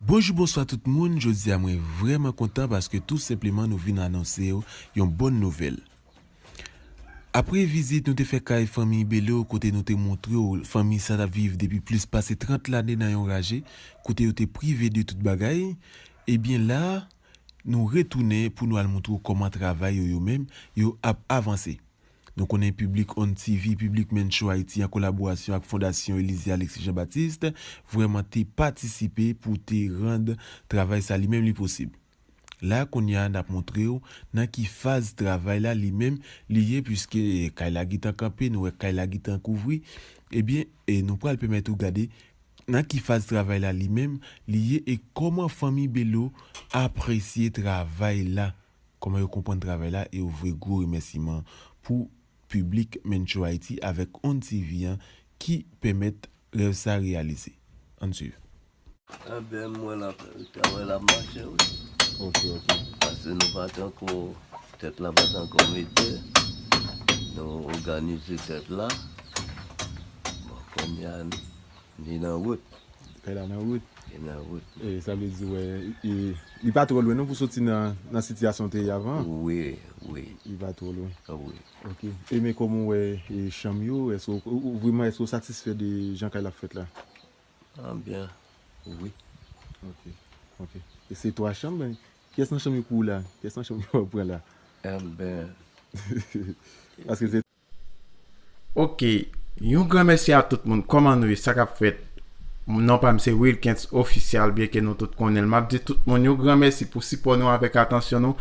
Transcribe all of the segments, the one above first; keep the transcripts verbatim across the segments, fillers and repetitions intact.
Bonjou, bonswa tout moun. Jodi a mwen vrèman kontan paske tou senpleman nou vin anonse w yon bòn nouvèl. Apre vizit nou te fè kay fanmi Belo kote nou te montre w fanmi sa t ap viv depi plis pase trant lane nan yon raje, kote yo te prive de tout bagay, ebyen la, nou retounen pou nou al montre w kòman travay yo, yo menm, yo ap avanse. Nou konnen piblik On T V, piblik Mencho Haiti an kolaborasyon ak Fondasyon Elysée Alexis Jean Baptiste vrèman te patisipe pou te rann travay sa li menm li posib. La kounye a n ap montre w nan ki faz travay la li menm li ye, piske kay la gentan kanpe, nou wè kay la gentan kouvri. Ebyen, e nou pral pèmèt ou gade nan ki faz travay la li menm li ye e kòman fanmi Belo apresye travay la. Kòman yo konprann travay la e yo voye gwo remèsiman pou piblik Mencho Haiti avèk On T V an ki pèmèt rèv sa reyalize. Ann swiv. Anben, mwen la, travay la ap mache, wi. Ok, ok. Paske nou pa t ankò, tèt la pa t ankò mete. Nou òganize tèt la. Bon, kounye a, li nan wout. Kay la nan wout. Li nan wout. E, sa vle di, wè, e, li pa twò lwen non pou soti nan, nan sitiyasyon te ye avan. Wi, wi. Li pa twò lwen. Wi. Ok. E men kòman w wè, e, chanm yo? Èske w, ou, ou, vrèman, èske w satisfè de jan kay la ap fèt la? Anben, wi. Ok, ok. E se twa chanm, men kiyès nan chanm yo pou w la? Kiyès nan chanm yo w ap pran la? Anben. Paske se Ok, yon gran mèsi a tout moun. Kòman nou ye? Sa k ap fèt? Non pa m se Wilkens Official, byenke nou tout konnen l. M ap di tout moun yon gran mèsi pou sipò nou avèk atansyon nou.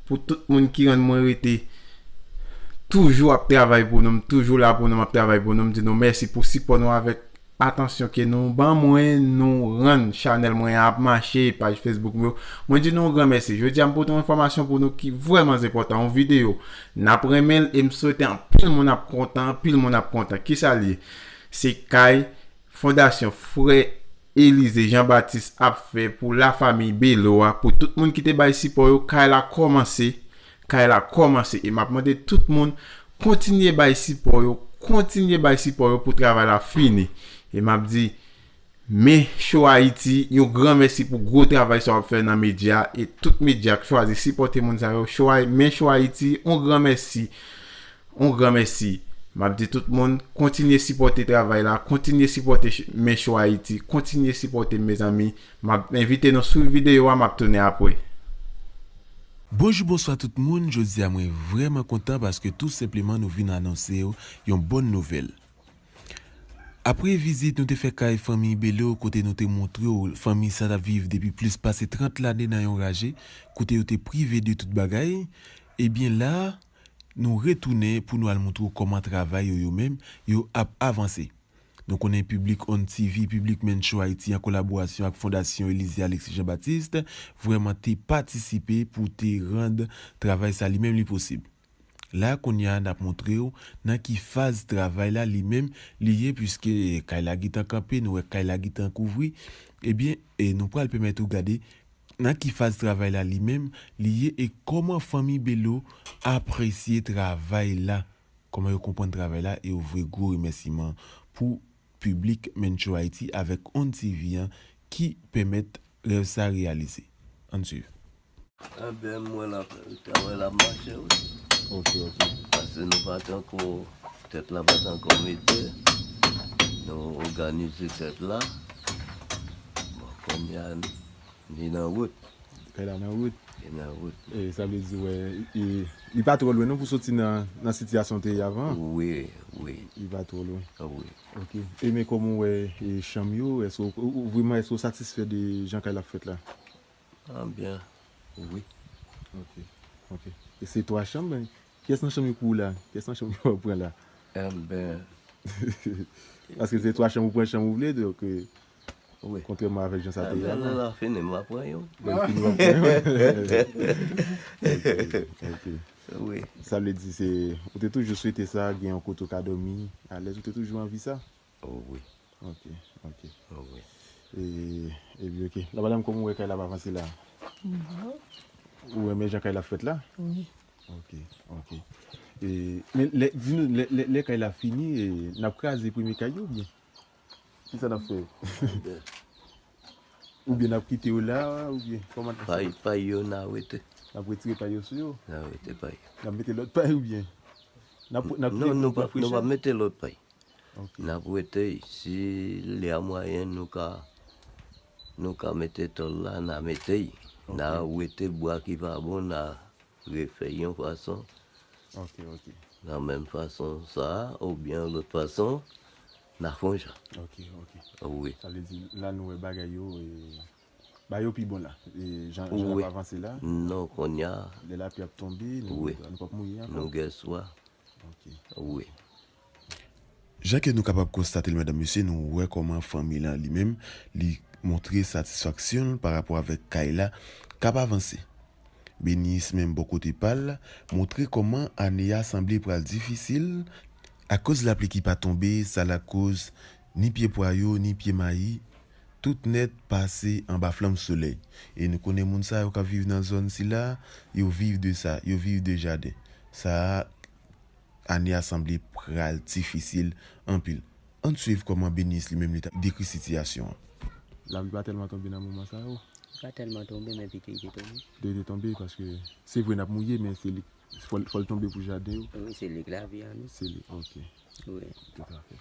Pou tout moun ki rann mwen rete toujou ap travay pou nou, m toujou la pou nou, m ap travay pou nou. M di nou mèsi pou sipò nou avèk atansyon ke nou ban mwen, nou rann chanèl mwen an ap mache, paj Facebook mwen yo. Mwen di nou yon gran mèsi. Jodi a m pote yon enfòmasyon pou nou ki vrèman enpòtan, yon videyo. N ap renmen l e m swete anpil moun ap kontan, anpil moun ap kontan. Kisa l ye? Se kay Fondasyon Frè Elysée Jean Baptiste ap fè pou lafanmi Belo a, pou tout moun ki te bay sipò yo, kay la kòmanse, kay la kòmanse. E m ap mande tout moun kontinye bay sipò yo, kontinye bay sipò yo pou travay la fini. E m ap di, Mencho Haiti, yon gran mèsi pou gwo travay sa w ap fè nan medya e tout medya k chwazi sipòte moun sa yo. Mencho Haiti, yon gran mèsi, yon gran mèsi. M ap di tout moun, kontinye sipòte travay la, kontinye sipòte Mencho Haiti, kontinye sipòte m, mezanmi. M ap envite nou swiv videyo a, m ap tounen apre. Bonjou, bonswa tout moun. Jodi a mwen vrèman kontan paske tou senpleman nou vin anonse w yon bòn nouvèl. Apre vizit nou te fè kay fanmi Belo kote nou te montre w fanmi sa t ap viv depi plis pase trant lane nan yon raje, kote yo te prive de tout bagay, ebyen la, nou retounen pou nou al montre w kòman travay yo, yo menm, yo ap avanse. Nou konnen piblik On T V, piblik Mencho Haiti an kolaborasyon ak Fondasyon Elysée Alexis Jean Baptiste vrèman te patisipe pou te rann travay sa li menm li posib. La kounye a n ap montre w nan ki faz travay la li menm li ye, piske kay la gentan kanpe, nou wè kay la gentan kouvri. Ebyen, e nou pral pèmèt ou gade nan ki faz travay la li menm li ye e kòman fanmi Belo apresye travay la, kòman yo konprann travay la e yo voye gwo remèsiman pou piblik Mencho Haiti avèk On T V an ki pèmèt rèv sa reyalize. Ann swiv. Anben, mwen la, travay la ap mache, wi. Ok, ok. Paske nou pa t ankò, tèt la pa t ankò mete. Nou òganize tèt la. Bon, kounye a, li nan wout. Kay la nan wout. Li nan wout. E, sa vle di, wè, e, li pa twò lwen non pou soti nan, nan sitiyasyon te ye avan. Wi, wi. Li pa twò lwen. Wi. Ok. E men kòman w wè, e, chanm yo? Èske w, ou, ou, vrèman, èske w satisfè de jan kay la ap fèt la? Anben, wi. Ok, ok. E se twa chanm, men kiyès nan chanm yo pou w la? Kiyès nan chanm yo w ap pran la? Anben. Paske se twa chanm ou pran chanm ou vle, donk, e, Wi. Kontrèman avèk jan sa te ye avan. Lè la fini, m va pran yon. Lè l fini, w ap pran yon. Ok, ok. Wi. Sa vle di se, ou te toujou swete sa, gen yon kote w ka dòmi alèz, ou te toujou anvi sa? Oh, wi. Ok, ok. Oh, wi. E, epi, ok. La, madanm, kòman w wè kay la ap avanse la? Bon. Ou renmen jan kay la ap fèt la? Wi. Ok, ok. E, men lè, di nou, lè, lè, lè kay la fini, e, n ap kraze premye kay yo, oubyen? Kisa n ap fè? Anben. Oubyen n ap kite yo la, oubyen kòman n ap fè? Pay, pay yo n a wete. N ap retire pay yo sou yo? N a wete pay. N ap mete lòt pay oubyen? N ap, n ap kite pou yo pran frechè? Non, nou pa, nou pa mete lòt pay. Ok. N ap wete, si lè a mwayen nou ka, nou ka mete tòl la, n a mete. N a wete bwa ki pa bon, n a refè yon fason. Ok, ok. Nan menm fason sa a, oubyen lòt fason, n a fè yon jan. Ok, ok. Wi. Sa vle di, la nou wè bagay yo, e, ba yo pi bon la. E, jan, jan n ap avanse la. Non, kounye a. Lè lapli ap tonbe, nou, nou p ap mouye ankò. Nou gen swa. Ok. Wi. Jan ke nou kapab konstate l, medam, mesye, nou wè kòman fanmi lan li menm, li montre satisfaksyon l pa rapò avèk kay la k ap avanse. Benis menm bò kote pa l, montre kòman ane a sanble pral difisil, akoz lapli ki pa tonbe, sa lakoz ni pye pwa yo, ni pye mayi, tout nèt pase anba flanm solèy. E nou konnen moun sa yo k ap viv nan zòn sila, yo viv de sa, yo viv de jaden. Sa a, ane a sanble pral difisil anpil. Ann swiv kòman Benis li menm li t ap dekri sitiyasyon an. Lapli pa tèlman tonbe nan moman sa yo. Li pa tèlman tonbe, men pito li te tonbe. Pito li te tonbe, paske se vre n ap mouye, men se li, fò l, fò l tonbe pou jaden yo. Wi, se li k lavi an nou. Se li, ok. Wi. Toutafè.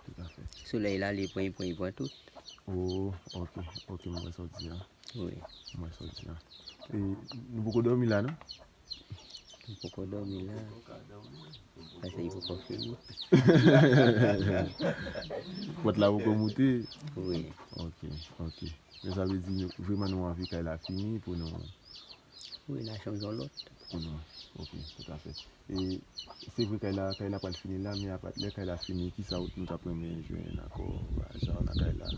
Toutafè. Solèy la, li pran, li pran, li pran tout. Oh, ok, ok, mwen wè sa w di a. Wi. Mwen wè sa w di a. E, nou poko dòmi la, non? M poko dòmi la. Paske li poko fini. Pòt la poko moute? Wi. Ok, ok. Men sa vle di, nou, vrèman nou anvi kay la fini pou nou... Wi, n a chanje yon lòt. Pou nou. Ok, toutafè. E, se vre kay la, kay la pral fini la, men apa, lè kay la fini, kisa w, nou t ap renmen jwenn ankò, ajan nan kay la?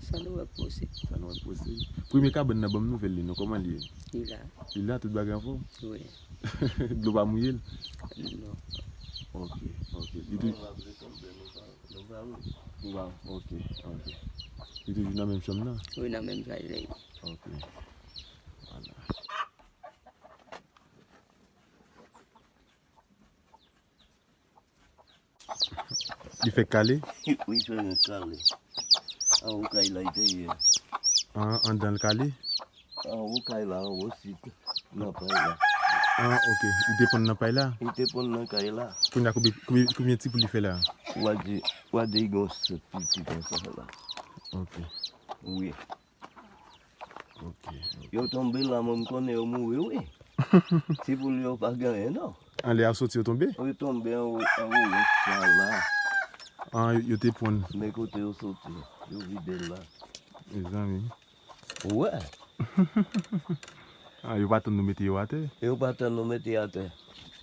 Sa nou wè k posib. Sa nou wè k posib. Premye kabann nan, ban m nouvèl li non, kòman li ye? Li la. Li la, tout bagay anfòm? Wi. Dlo pa mouye l? Non. Ok, ok. Li tou... Nou pa, ok, ok. Li toujou nan menm chanm nan? Wi, nan menm chanm li. Ok. Vwala. Li fèk kale? Wi, li fèk kale. Anwo kay la li te ye. An, anndan l kale? Anwo kay la, anwo sit, nan pay la. An, ok. Li te ponn nan pay la? Li te ponn nan kay la. Kounye a, konbyen, konbyen, konbyen ti poul li fè la? W a di, w a di li gen yon sèt pitit konsa la. Ok. Wi. Ok, ok. Yo tonbe la, mwen m konnen yo mouri, wi. Ti poul yo pa gen anyen, non. Anlè a soti yo tonbe? Yo tonbe anwo, anwo wòch sa la. An, yo te ponn. Men kote yo soti, yo vide l la. Mezanmi. Ou wè? An, yo pa tann nou mete yo atè? Yo pa tann nou mete atè.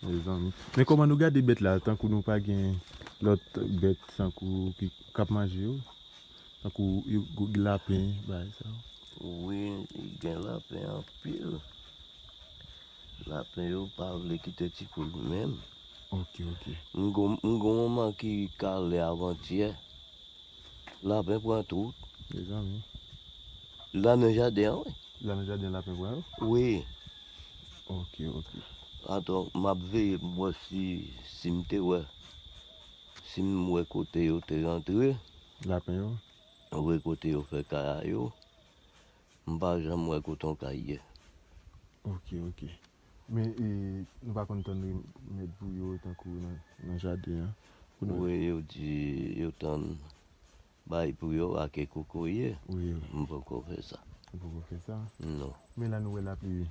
Mezanmi. Men kòman nou gade bèt la, tankou nou pa gen lòt bèt, tankou ki, k ap manje yo? Tankou yo, lapen, bagay sa yo. Wi, gen lapen anpil. Lapen yo pa vle kite ti poul menm. Ok, ok. M gon, m gon manman ki kale avantyè. Lapen pran tout. Mezanmi. La nan jaden an, wi. La nan jaden an lapen pran yo? Wi. Ok, ok. Atò, m ap veye pou m wè si, si m te wè, si m wè kote yo te rantre. Lapen yo? Wi, kote yo fè kay a yo. M pa janm wè kote yon kay ye. Ok, ok. Men, e, nou pa konn tann remèd pou yo tankou nan, nan jaden an? Wi, yo di yo tann bay pou yo ake kokoye. Wi, wi. M poko fè sa. Ou poko fè sa? Non. Men la nou wè lapli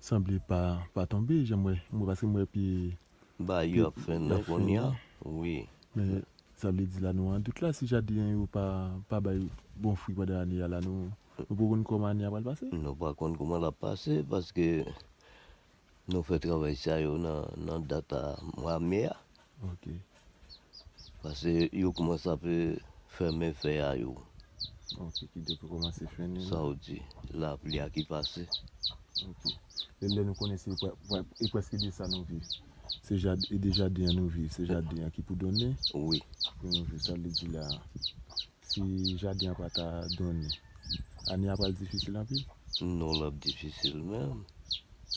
sanble pa, pa tonbe, jan m wè, m wè, paske m wè pye... Bay yo ap fennen kounye a. Wi. Men sa vle di la nou an dout la, si jaden yo pa, pa bay bon fwi pandan ane a la, nou, nou poko konn kòman ane a pral pase? Nou pa konn kòman l ap pase, paske nou fè travay sa yo nan, nan dat a mwa me a. Ok. Paske yo kòmanse ap fèmen fè a yo. Ok, ki depi kòmanse fennen. Sa w di, lapli a ki pase. Ok. E lè nou konnen se prè-, prè-, e prèske de sa nou viv. Se jad-, e de jaden an nou viv, se jaden an ki pou donnen. Wi. Pou nou viv, sa vle di la, si jaden an pa ta donnen, ane a pral difisil anpil? Non, l ap difisil menm.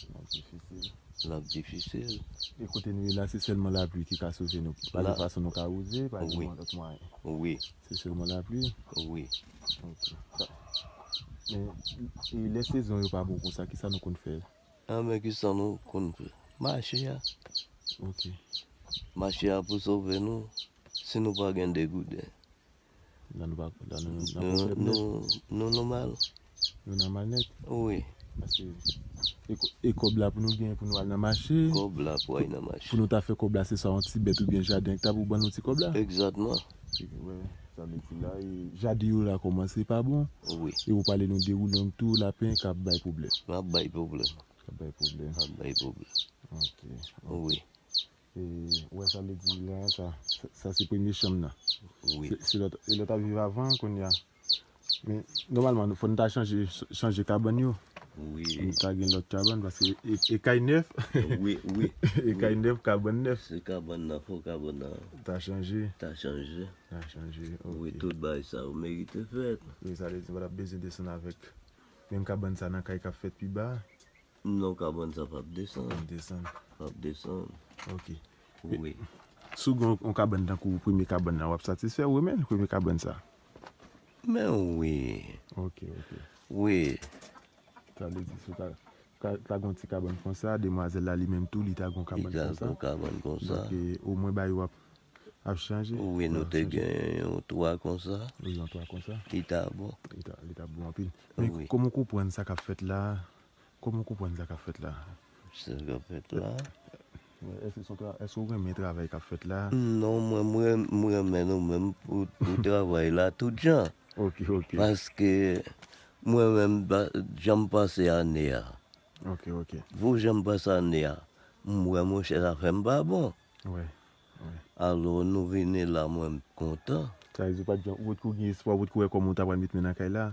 L ap difisil. L ap difisil. E kote nou ye la, se sèlman lapli ki ka sove nou. Pa gen fason nou ka wouze, pa gen lòt mwayen. Wi. Se sèlman lapli? Wi. Ok. Sa, Men, e lè sezon yo pa bon konsa, kisa nou konn fè? Anben, kisa nou konn fè? Mache a. Ok. Mache a pou sove nou, si nou pa gen de gouden. La nou pa, la nou nan pwoblèm nèt. Nou, nou, nou mal. Nou nan mal nèt. Wi. Paske e ko- e kòb la pou nou gen pou nou al nan mache. Kòb la pou al nan mache. Pou nou ta fè kòb la, se sa yon ti bèt oubyen jaden ki ta pou ban nou ti kòb la. Egzakteman. Wè, sa vle di la, e, jaden yo la kòmanse pa bon. Wi. E ou pale nou de woulong tou, lapen k ap bay pwoblèm. M ap bay pwoblèm. K ap bay pwoblèm. M ap bay pwoblèm. Ok. Wi. E, wè, sa vle di la, sa, sa, sa se premye chanm nan. Wi. Se, se lòt, e lòt ap viv avan kounye a. Men, nòmalman, nou, fò nou ta chanje, chanje kabann yo. Fò Wi. nou ta gen lòt kabann, paske e, e kay nèf. Wi, wi. E kay nèf, kabann nèf. Se kabann nan, fò kabann nan Ta chanje. Ta chanje. Ta chanje. Ok. Wi, tout bagay sa yo merite fèt. Wi, sa vle di, nou pa t ap bezwen desann avèk menm kabann sa nan kay k ap fèt pi ba. Non, kabann sa p ap desann. Desann. P ap desann. Ok. Wi. Si w gen yon kabann tankou premye kabann nan, w ap satisfè ou menm premye kabann sa? Men wi. Ok, ok. Wi. Sa vle di, si w ta, ta, ta gen yon ti kabann konsa, demwazèl la li menm tou, li ta gen yon Li kabann ta konsa. Gen kabann konsa. Donk, e, omwen bagay yo ap, ap chanje. Wi, nou Ap te chanje. Gen yon twa konsa. Wi, yon twa konsa. Li ta bon. Li ta, li ta bon anpil. Men Wi. Kòman w konprann sa k ap fèt la? Kòman w konprann sa k ap fèt la? Sa k ap fèt la. Wè, èske se yon tra- èske w renmen travay k ap fèt la? Non, mwen, mwen, mwen renmen nou menm pou, pou travay la tout jan. Ok, ok. Paske mwen menm, ba- jan m pase ane a. Ok, ok. Pou jan m pase ane a, m wè monchè zafè m pa bon. Wè. Alò, nou vini la, mwen m kontan. Sa vle di, ou pa t jan, ou potko gen espwa, ou potko wè kòman w ta pral met men nan kay la?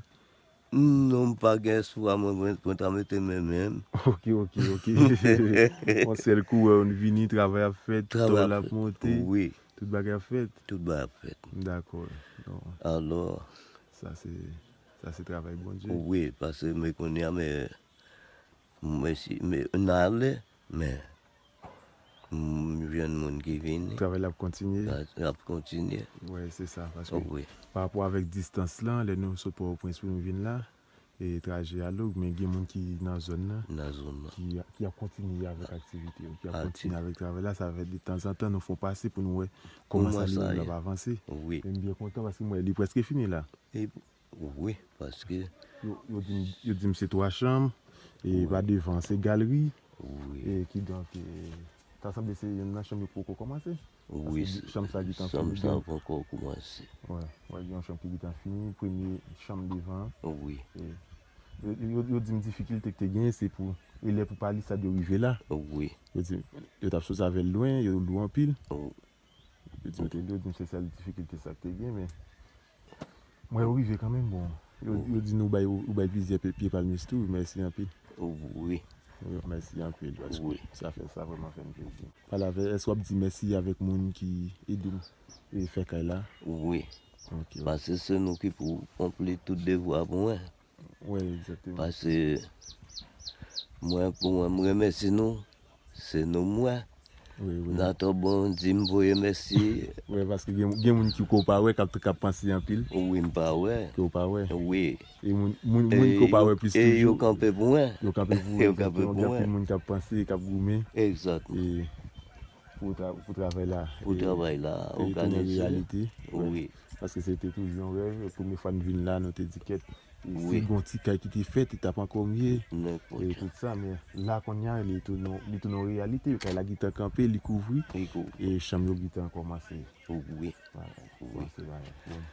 Non, m pa gen espwa, mwen, mwen, mwen ta mete men menm. Ok, ok, ok. Yon sèl kou, wè, nou vini, travay ap fèt, Travay tòl ap ap fèt. Monte, Wi, tout bagay ap fèt. Tout bagay ap fèt. Dakò. Non, Alò, sa se, sa se travay Bondye. Wi, paske men kounye a, men, men si, men, n ale, men, m jwenn moun ki vini. Travay la ap kontinye. L ap kontinye. Wè, se sa. Paske Oh, wi. Pa rapò avèk distans lan, lè nou sot Pòtoprens pou nou vin la, e trajè a long, men gen moun ki nan zòn nan, Nan zòn nan. ki, ki ap kontinye avèk aktivite yo, ki ap Akti- kontinye avèk travay la. Sa fè de tanzantan nou fè yon pase pou nou wè kòman Kòman sa li sa menm ye? L ap avanse. Wi. E m byen kontan paske m wè li prèske fini la. E, wi, paske, Yo, yo di m, yo di m se twa chanm, e pa devan, se galri, wi, e kidonk, e, ta sanble se youn nan chanm yo poko kòmanse. wi, Paske chanm sa gentan chanm fini, sa gen- poko kòmanse. Wè, wè, gen yon chanm ki gentan fini, premye chanm devan. Wi, E, yo, yo, yo di m difikilte ki te genyen, se pou, e lè pou palisad yo rive la. wi, Yo di, yo t ap sot avè l lwen, yo lou anpil. Oh. Yo di m te lou, yo di m se sèl difikilte sa ki te gen, men mwen yo rive kanmenm, bon. Yo, yo di nou bay, ou bay plizyè pye, pye palmis tou, mèsi anpil. Wi. Wi, mèsi anpil, paske Wi. Sa fè, sa vrèman fè m plezi. Pale avè, èske w ap di mèsi avèk moun ki ede m e fè kay la? Wi. Ok. Paske se nou ki pou konpli tout devwa pou mwen. Wi, egzakteman. Paske mwen, pou mwen, m remèsye nou, se nou mwen. Wi, wi. Nan to bon di m voye mèsi. Wi, paske gen, gen moun ki ko pa wè, k ap, k ap panse anpil. Wi, m pa wè. Ki w pa wè. Wi. E moun, moun, moun ki w pa wè plis E yo toujou. Kanpe pou mwen. Yo kanpe pou wè. Yo kanpe pou Gen anpil mwen. Moun k ap panse, k ap goumen. Egzat. E pou, tra, pou travay la. Pou travay la, E tounen òganize. Reyalite. Wi. Paske se te toujou yon rèv. Premye fwa n vin la, nou te di kèt. E Wi. Si gon ti kay ki te fèt, li t ap ankò mye. E Nenpòt. Tout sa, men la kounye a, li tounen, li tounen yon reyalite. Kay la gentan kanpe, li kouvri. Li kou. E chanm yo gentan kòmanse. Wi. Bagay. Wi. Kòmanse bagay. Bon.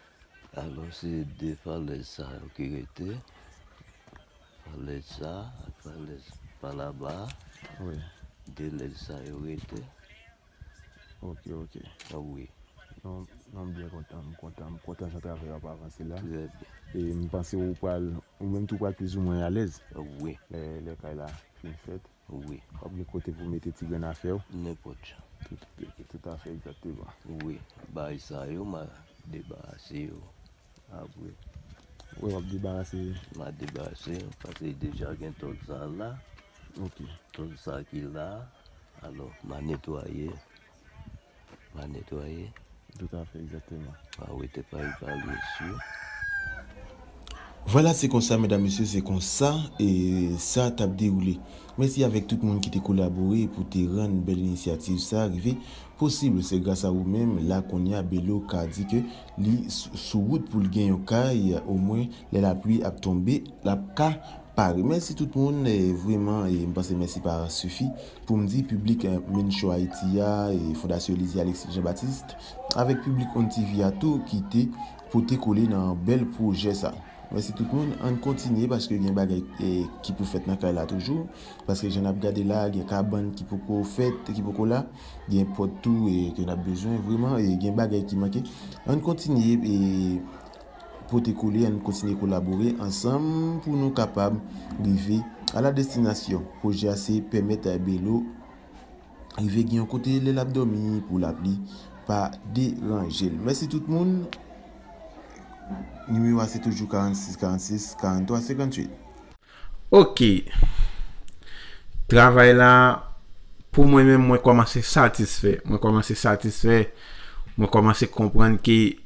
Alò, se de falèz sa yo ki rete. Falèz sa, ak falèz pa laba. Wi. De lèz sa yo rete. Ok, ok. Ah wi. Non, non, m byen kontan, m kontan, m kontan jan travay la ap avanse la. Trè byen. E m panse ou pral, ou menm tou pral plizoumwen alèz. Wi. Lè, lè kay la fin fèt, Wi. w ap gen kote pou mete ti grenn afè w. Nenpòt jan. Tout, tout, tout afè egzakteman. Wi. Bagay sa yo, m a debarase yo. Apre. Wi, w ap debarase. M a debarase yo, paske deja gen tòl sa la. Ok. Tòl sa ki la. Alò, m a netwaye. M a netwaye. Tout afè egzakteman. M a wete pay palmis yo. Vwala, se konsa, medam, mesye, se konsa e sa t ap dewoule. Mèsi avèk tout moun ki te kolabore pou te rann bèl inisyativ sa rive posib. Se gras a ou menm, la kounye a, Belo ka di ke li s-, sou wout pou l gen yon kay, omwen lè lapli ap tonbe, l ap ka pare. Mèsi tout moun, e, vrèman, e, m pase mèsi pa sifi pou m di piblik, e, Mencho Haiti a, e, Fondasyon Elysée Alexis Jean Baptiste, avèk piblik On TV a tou ki te pote kole nan bèl pwojè sa. Mèsi tout moun, ann kontinye paske gen bagay, e, ki pou fèt nan kay la toujou, paske jan n ap gade la, gen kabann ki poko fèt, ki poko la, gen pòt tou, e, ke n ap bezwen, vrèman, e, gen bagay ki manke. Ann kontinye, e, pote kole, ann kontinye kolabore ansanm pou nou kapab rive a la destinasyon. Pwojè a se pèmèt Belo rive gen yon kote lè l ap dòmi pou lapli pa deranje l. Mèsi tout moun. Nimewo a se toujou karannsis karannsis karanntwa senkantuit. Ok. Travay la, pou mwen menm, mwen kòmanse satisfè. Mwen kòmanse satisfè. Mwen kòmanse konprann ke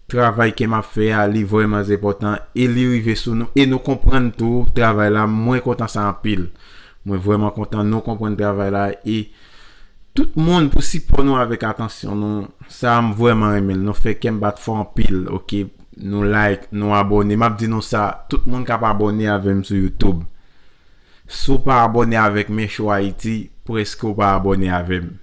travay ke m ap fè a, li vrèman enpòtan e li rive sou nou. E nou konprann tou travay la, mwen kontan sa anpil. Mwen vrèman kontan nou konprann travay la e tout moun pou sipò nou avèk atansyon nou. Sa a, m vrèman renmen l. Nou fè kè m bat fò anpil, ok? Nou like, nou abòne. M ap di nou sa, tout moun k ap abòne avè m sou YouTube. Si w pa abòne avèk Mencho Haiti, prèske w pa abòne avè m.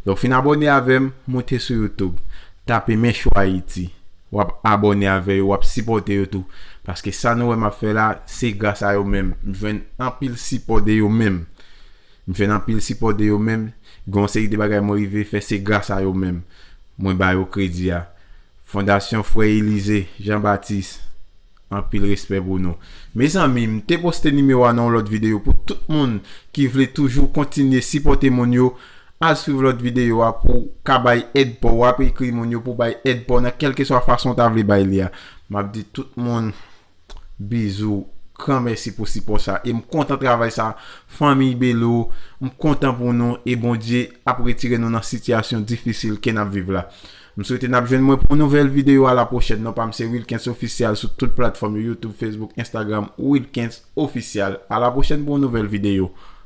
Donk, fin abòne avè m, moute sou YouTube. Tape Mencho Haiti. W ap abòne avè yo, w ap sipòte yo tou. Paske sa nou wè m ap fè la, se gras a yo menm. M jwenn anpil sipò de yo menm. M jwenn anpil sipò de yo menm. Gen yon seri de bagay mwen rive fè, se gras a yo menm. Mwen ba yo kredi a. Fondasyon Frè Elize Jean Baptiste, anpil respè pou nou. Mezanmi, m te poste nimewo a nan yon lòt videyo pou tout moun ki vle toujou kontinye sipòte moun yo. Al swiv lòt videyo a pou w ka bay èd pa w. W ap ekri moun yo pou bay èd pa w nan kèlkeswa fason w ta vle bay li a. M ap di tout moun, bizou, gran mèsi pou sipò sa. E m kontan travay sa. Fanmiy Belo, m kontan pou nou. E Bondye ap retire nou nan sitiyasyon difisil ke n ap viv la. M swete n ap jwenn mwen pou yon nouvèl videyo. A la pwochèn. Non pa m se Wilkens Ofisyal sou tout platfòm yo, YouTube, Facebook, Instagram, Wilkens Ofisyal. A la pwochèn pou yon nouvèl videyo.